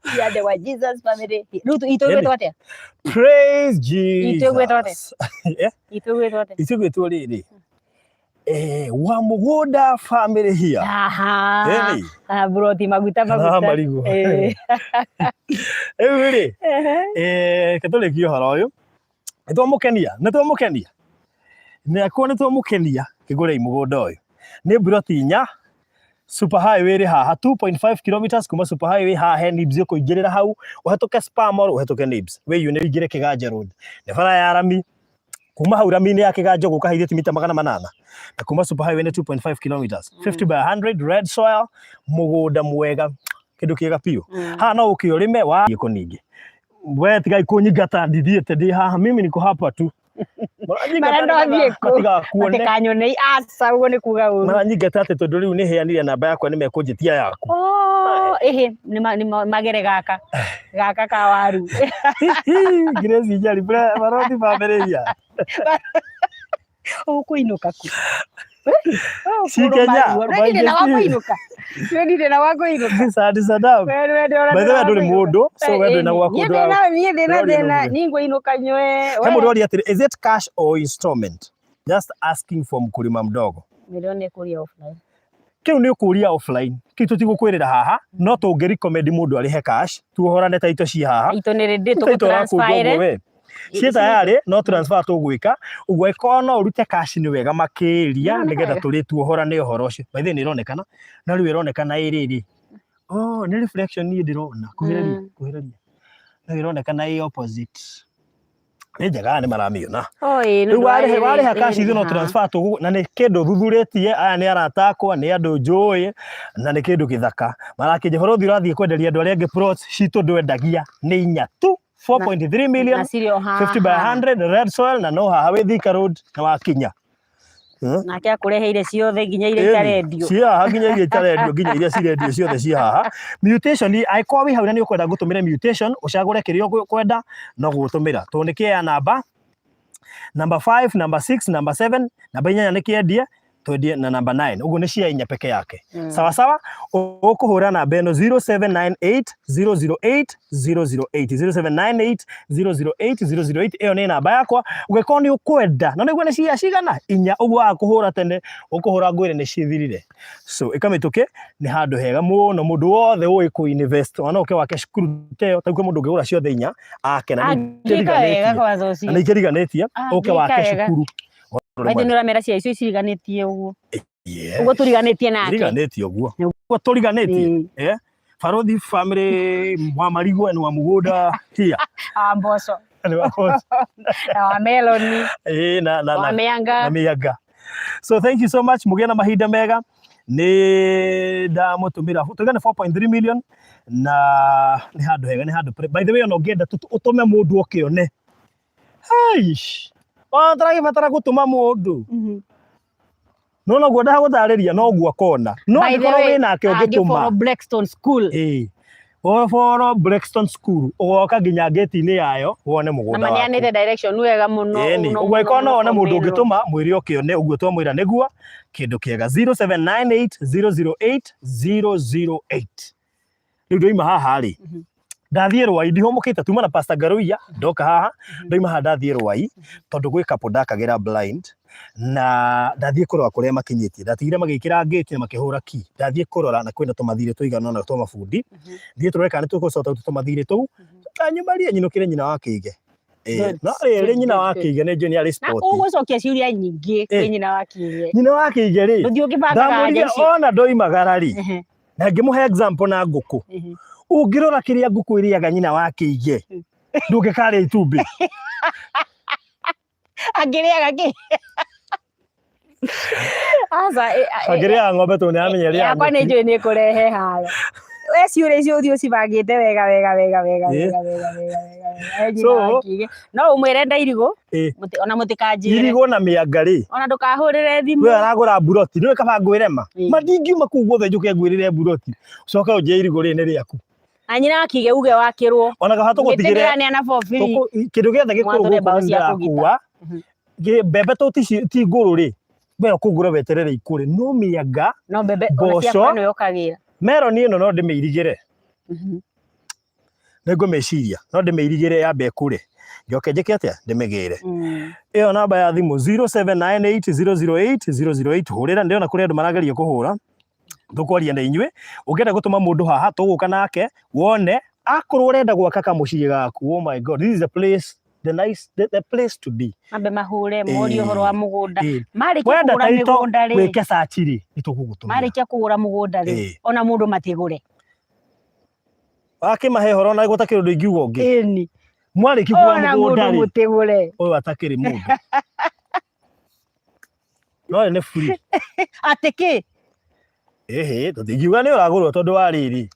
We are the wa Jesus family. Rĩu itũ ĩgwĩtwo atĩa? Praise Itũ ĩgwĩtwo atĩa? Jesus. Eh, Itũ ĩgwĩtwo atĩa? Itũ ĩgwĩtwo rĩrĩ. Eh, wa mũgũnda family here. Aha. Ĩni. Ah, buroti maguta Kana maguta. marigũ. Eh. Rĩu rĩ, Ehe. eh, reke tũrĩkie ũhoro ũyũ. Nĩ twamũkenia, nĩ twamũkenia. Na akorwo nĩ twamũkenia, kĩgũrei mũgũnda ũyũ. Nĩ mburoti inya, super highway ĩrĩ haha 2.5 kilometers kuma super highway haha he Nibs ũkũingĩrĩra hau, ũhetũke Spar Mall, ũhetũke Nibs. Wĩyune ũingĩre Kĩganja Road. Nĩ bara ya rami, kuma hau rami-inĩ ya Kĩganjo gũka haithĩti mita 800 na kuma super highway nĩ 2.5 kilometers. 50 by 100 red soil, mũgũnda mwega, kĩndũ kĩega biũ. Haha no ũke ũrĩme wa gĩko ningĩ. We tigai kũnyingata ndithiĩte ndĩ haha mimi niko hapa tu. Marenda Maranyingata ũthiĩ kũ? matigakuone. Matikanyone aca ũguo nĩ kuga ũru. Maranyingata atĩ tondũ rĩu nĩ heanire namba yakwa nĩ mekũnjĩtia yaku. Oh, ĩhĩ nĩ magere gaka gaka ka waru. Grace Njeri, barothi bambĩrĩria. Ũkũinũka kũ? Si Kenya, Ndirĩ na wa kũinũka. Ndirĩ na wa kũinũka. Sadi Sadam. We we ndĩrona By the way, ndũrĩ mũndũ, so we ndũrĩ na gwa Niĩ kũndũ. ndĩna niĩ ndĩna Ndĩroria thĩna nũgũ. niĩ ngũinũka nywe. He mũndũ oria atĩrĩ, is it cash or installment? Just asking for mkulima mdogo. Mĩrĩo nĩ kũria offline. Kĩu nĩ ũkũria offline. Kĩu tũtigũkwĩrĩra haha, no tũngĩ recommend mũndũ arĩhe cash, tuohorane taito ci haha. Itũ nĩ rĩndĩ Taito ũrakũnjwo ũguo tũgũtransfer. we. Ciĩ tayarĩ no transfer tũgwĩka ũguo ĩkorwo no ũrute cash nĩ wega makĩria Nĩroneka nĩgetha wega. tũrĩ tuohorane ũhoro ũcio. By the way nĩ ĩronekana no rĩu ĩronekana ĩ rĩrĩ. Oh, nĩ reflection niĩ ndĩrona. Kuhĩrĩria, kuhĩrĩria. No ĩronekana ĩ opposite. Nĩ njega nĩ maramĩona. Oh, ĩĩ, nĩ Rĩu ũndũ wa warĩha rĩrĩ, warĩha cash rĩrĩ, ithuĩ no ha. transfer tũgũ na nĩ kĩndũ thuthurĩtie aya nĩ arata akwa nĩ andũ njũĩ na nĩ kĩndũ gĩthaka. Marakĩnjĩra bũrũthi ũrathiĩ kwenderia andũ arĩa angĩ plots citũ ndwendagia nĩ inya tu 4.3 million Na cirĩ o haha. 50 by 100 red soil na no haha wĩ Thika Road na wakinya. Nake akũreheire ciothe nginya iria itarendio. Ciĩ haha nginya iria itarendio nginya iria cirendio ciothe ciĩ haha. Mutation angĩkorwo wĩ hau na nĩ ũkwenda ngũtũmĩre mutation ũcagũre kĩrĩa ũkwenda no gũgũtũmĩra. Tondũ nĩ kĩa namba number 5, number 6, number 7, namba inyanya nĩ kĩendie twendie na namba 9 ũguo nĩ cia inya peke yake. Sawa sawa, ũkũhũra namba ĩno 0798 008 008 0798 008 008 ĩyo nĩ namba yakwa ũngĩkorwo nĩ ũkwenda na nĩguo nĩ cia cigana inya ũguo waga kũhũra tene ũkũhũra ngwĩre nĩ cithirire so ĩka mĩtũkĩ nĩ handũ hega mũno mũndũ wothe ũĩ kũ invest ona no ũke wake cukuru ta ĩyo ta mũndũ ũngĩgũra ciothe inya ake na nĩ Angĩka wega kwanza na ũcio. nĩ ikĩriganĩtie ũke Angĩka wake wega. cukuru Maitũ nĩ ũramera cia icio ciriganĩtie ũguo. Yes. Ũguo tũriganĩtie nake. Iriganĩtie ũguo. Ũguo tũriganĩtie. Eh? Barothi family wa marigũ and wa mũgũnda here. Wa mboco. Nĩ wa mboco. Na wa meloni. Eh, na na Wa na mĩanga. na mĩanga. So thank you so much mũgĩe na mahinda mega nĩ ndamũtũmĩra tuge nĩ 4.3 million na nĩ handũ hega nĩ handũ by the way ona ũngĩenda ũtũme mũndũ oke one Aish. Ona tũragĩbatara gũtũma mũndũ. No noguo ndagũtarĩria noguo akona. No By the angĩkorwo way, wĩ nake ũngĩtũma. angĩfollow Blackstone School. Ĩĩ. Ũfollow Blackstone School ũgoka nginya ngĩti-inĩ yayo wone Na mũgũnda waku. maneanĩte direction wega mũno. Ĩni, mũno, ũguo mũno, angĩkorwo no mũno wone from mũndũ main road. ũngĩtũma mwĩre oke one ũguo twamwĩra nĩguo kĩndũ kĩega 0798 008 008. Rĩu ndoima haha rĩ, ndathiĩ Rwai ndihũmũkĩte tuma na Pastor Ngaruiya ndoka haha ndoima haha ndathiĩ Rwai tondũ gwĩ couple ndakagĩra blind na ndathiĩ kũrora kũrĩa makinyĩtie ndatigire magĩkĩra gate na makĩhũra key ndathiĩ kũrora na kwĩna tũmathirĩ tũigana ũna twa mabundi thiĩ tũrore kana nĩtũgũcota tũmathirĩ tũu kanyumarie nyinũkĩre nyina wa kĩige Good, no rĩrĩ good, nyina good, wa good. kĩige nĩ njũĩ nĩ arĩ Na sport ũgũcokia ciũria nyingĩ kwĩ nyina wa kĩige. nyina wa kĩige rĩ Ndũthiĩ ũkĩbangaga anja ndamũrire icio. ona ndoimagara rĩ na ngĩmũhe example na ngũkũ ũngĩrora kĩrĩa ngũkũ ĩrĩaga nyina wa kĩige ndũngĩkarĩa itumbĩ Angĩrĩaga kĩ? Aca, angĩrĩaga ng'ombe tondũ nĩaramenya ĩrĩaga yakwa nĩ nyeki. njũĩ nĩ ĩkũrehe haro. We ciũria icio ũthiĩ ũcibangĩte wega wega wega wega wega wega wega wega wega. Eh, nyina So- wa Kiige. No ũmwĩre nda irigũ ona mũtikanjĩre. Irigũ na mĩanga rĩ. Ona ndũkahũrĩre thimũ. We aragũra mburoti, nĩwe kaba ngwĩre ma. Ĩĩ. Ma ndingiuma kũu guothe njũke ngwĩrĩre mburoti. Ũcoke ũnjĩre irigũ rĩrĩ nĩ rĩaku. Na nyina wa Kiige uge wakĩrwo. Ona kaba Mĩtĩ tũgũtigĩre ndĩraneana for free. Kĩndũ gĩothe gĩkũrũ Mwathũre gũkũ mbaũ nĩ cia kũgita. ndĩrakua. Mbembe to ti ngũrũ rĩ. We ũkũgũra weterere ikũre. No mĩanga, No mbembe ona mboco, ciakwa nĩwe ũkagĩra. Meroni ĩno no ndĩmĩirigĩre. Nĩ ngũmĩciria no ndĩmĩirigĩre yambe ĩkũre njoke njĩke atĩa ndĩmĩgĩre. Ĩyo namba ya thimũ 0798008008 hũrĩra, ndĩrona kũrĩ andũ marageria kũhũra, tũkwaria na inyuĩ. Ũngĩenda gũtũma mũndũ haha tũgũka nake wone, akorwo ũrenda gwaka kamũciĩ gaku, oh my God, this is the place, the nice, the place to be. Mambe mahũre morie ũhoro wa mũgũnda. Marĩkia Wenda kũgũra taito mĩgũnda rĩ, wĩke search rĩ, nĩ tũgũgũtũmĩra. Marĩkia kũgũra mũgũnda rĩ, ona mũndũ matigũre. Wakĩmahe ũhoro na gũtakĩrĩ ũndũ ingiuga ũngĩ. Ĩni. Mwarĩkia kũgũra Ona mũgũnda mũndũ rĩ, mũtigũre. Ũyũ atakĩrĩ mũndũ. No ũyũ nĩ free. Atĩ kĩ? Ĩhĩ, tũtingiuga nĩ ũragũrwo tondũ wa rĩrĩ.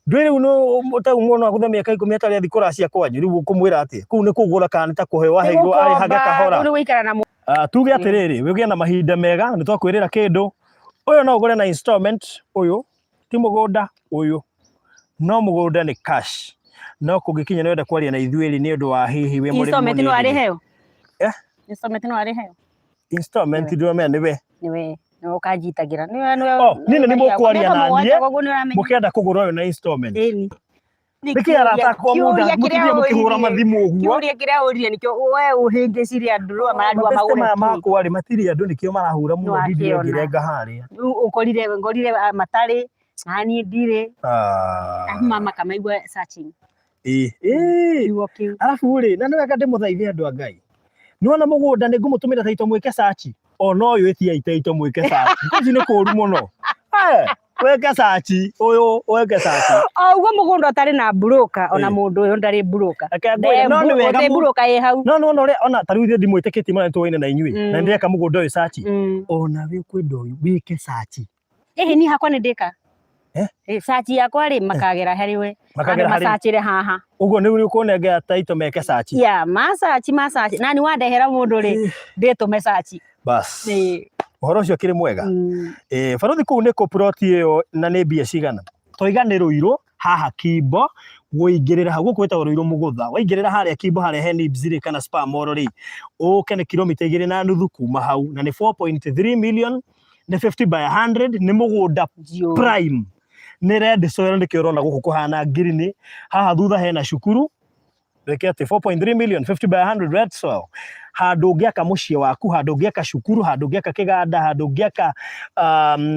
Ndũĩ rĩu nĩ ta rĩu mwana wakũtha mĩaka 10 atarĩ athiĩ kũracia kwanyu, rĩu ũkũmwĩra atĩa? Kũu nĩ kũgũra kana nĩ ta kũheo aheirwo arĩhage kahora? Kũu nĩ gũikara na Tuge atĩrĩrĩ, wĩgĩe na mahinda mega, nĩ twakwĩrĩra kĩndũ. Ũyũ no ũgũre na installment, ũyũ ti mũgũnda, ũyũ no mũgũnda nĩ cash. No kũngĩkinya nĩ wenda kwaria na ithuĩ rĩ, nĩ ũndũ wa hihi wĩ mũrĩmi Installment no mũnini rĩ. arĩheo? Eh? Installment no arĩheo? Installment ndĩramenya nĩ we. Nĩ we. Nĩwe ũkanjitagĩra. Nĩwe nĩwe. Oh, niĩ nĩ mũkwaria Mĩaka na niĩ. mũgwanja koguo nĩ ũramenya. Mũkĩenda kũgũra ũyũ na installment. Ĩni. Nĩkĩ arata akwa mũnda Kĩũria kĩrĩa mũtithie mũkĩhũra ũririe. mathimũ ũguo? Kĩũria kĩrĩa ũririe nĩkĩo we ũhĩngĩcire andũ rĩu mararua Mabeste magũre maya kĩ. makwa rĩ matirĩ andũ nĩkĩo marahũra mũno ndindire Nĩwakĩona. ngĩrenga harĩa. Rĩu ũkorire ngorire matarĩ nani ndirĩ. Ah. Arabu mama kamaigua searching. Ĩĩ. Ĩĩ. Kiugo kĩu. Arabu rĩ, na nĩ wega ndĩmũthaithe andũ a Ngai. Nĩwona mũgũnda nĩ ngũmũtũmĩra taito mwĩke search. Ona ũyũ ĩtiai taito mwĩke search. Thikũ ici nĩ kũũru mũno. Eh, wĩke search, ũyũ wĩke search. O ũguo mũgũnda ũtarĩ na broker, ona Ĩĩ. mũndũ ũyũ ndarĩ broker. Reke ngwĩre, no nĩ wega Gũtirĩ broker ĩ hau. No nĩwona ũrĩa ona ta rĩu ithuĩ ndimwĩtĩkĩtie mũno nĩtũwaine na inyuĩ. Na nĩndĩreka mũgũnda ũyũ search. Ona we ũkwenda ũyũ wĩke search. Ĩhĩ niĩ hakwa nĩ ndĩka. Eh? Ĩ, search yakwa rĩ makagera harĩ we. Makagera Mambe harĩ- macachĩre haha. Ũguo nĩ ũkũnengera taito meke search. Ya, macaci macaci. Na nĩ wandehera mũndũ rĩ, ndĩtũme search. Bas. Ĩ. Ũhoro ũcio ũkĩrĩ mwega. Barothi kũu nĩ kũ plot ĩyo na nĩ mbia cigana? Toiga nĩ Rũirũ haha Kimbo wũingĩrĩra hau gũkũ gwĩtagwo Rũirũ Mũgũtha. Waingĩrĩra harĩa Kimbo harĩa he Nibs rĩ kana Spar Mall rĩ, ũke nĩ kilomita 2.5 kuma hau na nĩ 4.3 million, nĩ 50 by 100, nĩ mũgũnda Njiyũru. prime. Nĩ red soil nĩkĩo ũrona gũkũ kũhana green. Haha thutha hena cukuru. Reke atĩ 4.3 million 50 by 100 red soil. Handũ ũngĩaka mũciĩ waku, handũ ũngĩaka cukuru, handũ ũngĩaka kĩganda, handũ ũngĩaka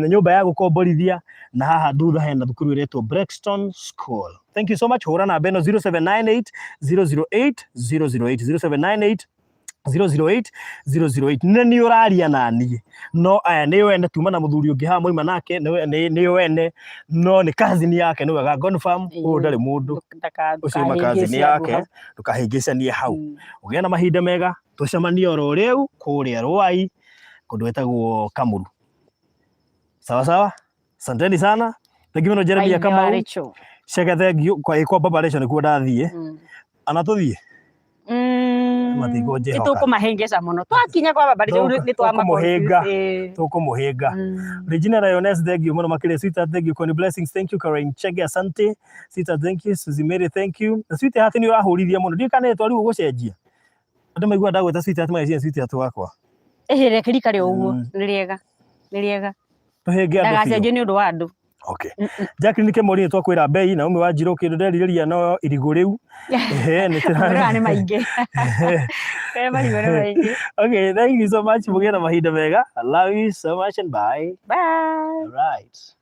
nyũmba ya gũkomborithia, na haha thutha hena thukuru ĩretwo Brexton School. Thank you so much. Hũra namba ĩno 0798 008 008, 0798 008 008. Nĩ niĩ ũraria na niĩ, no aya nĩ wene tuma na mũthuri ũngĩ haha moima nake, nĩ wene, no nĩ cousin yake, nĩ wega confirm ũyũ ndarĩ mũndũ ũcio nĩ cousin yake, ndũkahĩngĩcanie hau. Ũgĩe na mahinda mega, tũcemanie oro rĩu kũrĩa Rwai, kũndũ gwĩtagwo Kamuru. Sawa sawa, asanteni sana. Thank you mũno Jeremia Kamau. Chege thank you. Kwa Baba Rachel nĩkuo ndathiĩ. Ana tũthiĩ? Matikũnjĩhoka. Nĩtũkũmahĩngĩca mũno. Twakinya kwa Baba Rachel nĩ twama Tũkũmũhĩnga. Tũkũmũhĩnga. Regina Lioness, thank you mũno makĩria. Sweetheart, thank you. Connie Blessings, thank you. Caroline Chege, asante. Sweetheart, thank you. Suzy Mary, thank you. Na Sweetheart nĩ ũrahũrithia mũno. Ndiũĩ kana rĩtwa rĩu ũgũcenjia. Andũ maiguaga ndagwĩta Sweetheart mageciria Sweetheart wakwa. Ĩhĩ, reke rikare ũguo. Nĩ rĩega. Nĩ rĩega. Tũhĩnge andũ biũ. Ndagacenjio nĩ ũndũ wa andũ. Okay. Jacqueline Kemori nĩ twakwĩra bei na Umi Wanjirũ kĩndũ nderirĩria no irigũ rĩu. Ehe, nĩ tũra- Marigũ nĩ maingĩ. Marigũ nĩ maingĩ. Okay, thank you so much. Mũgĩe na mahinda mega. I love you so much and bye. Bye. All right.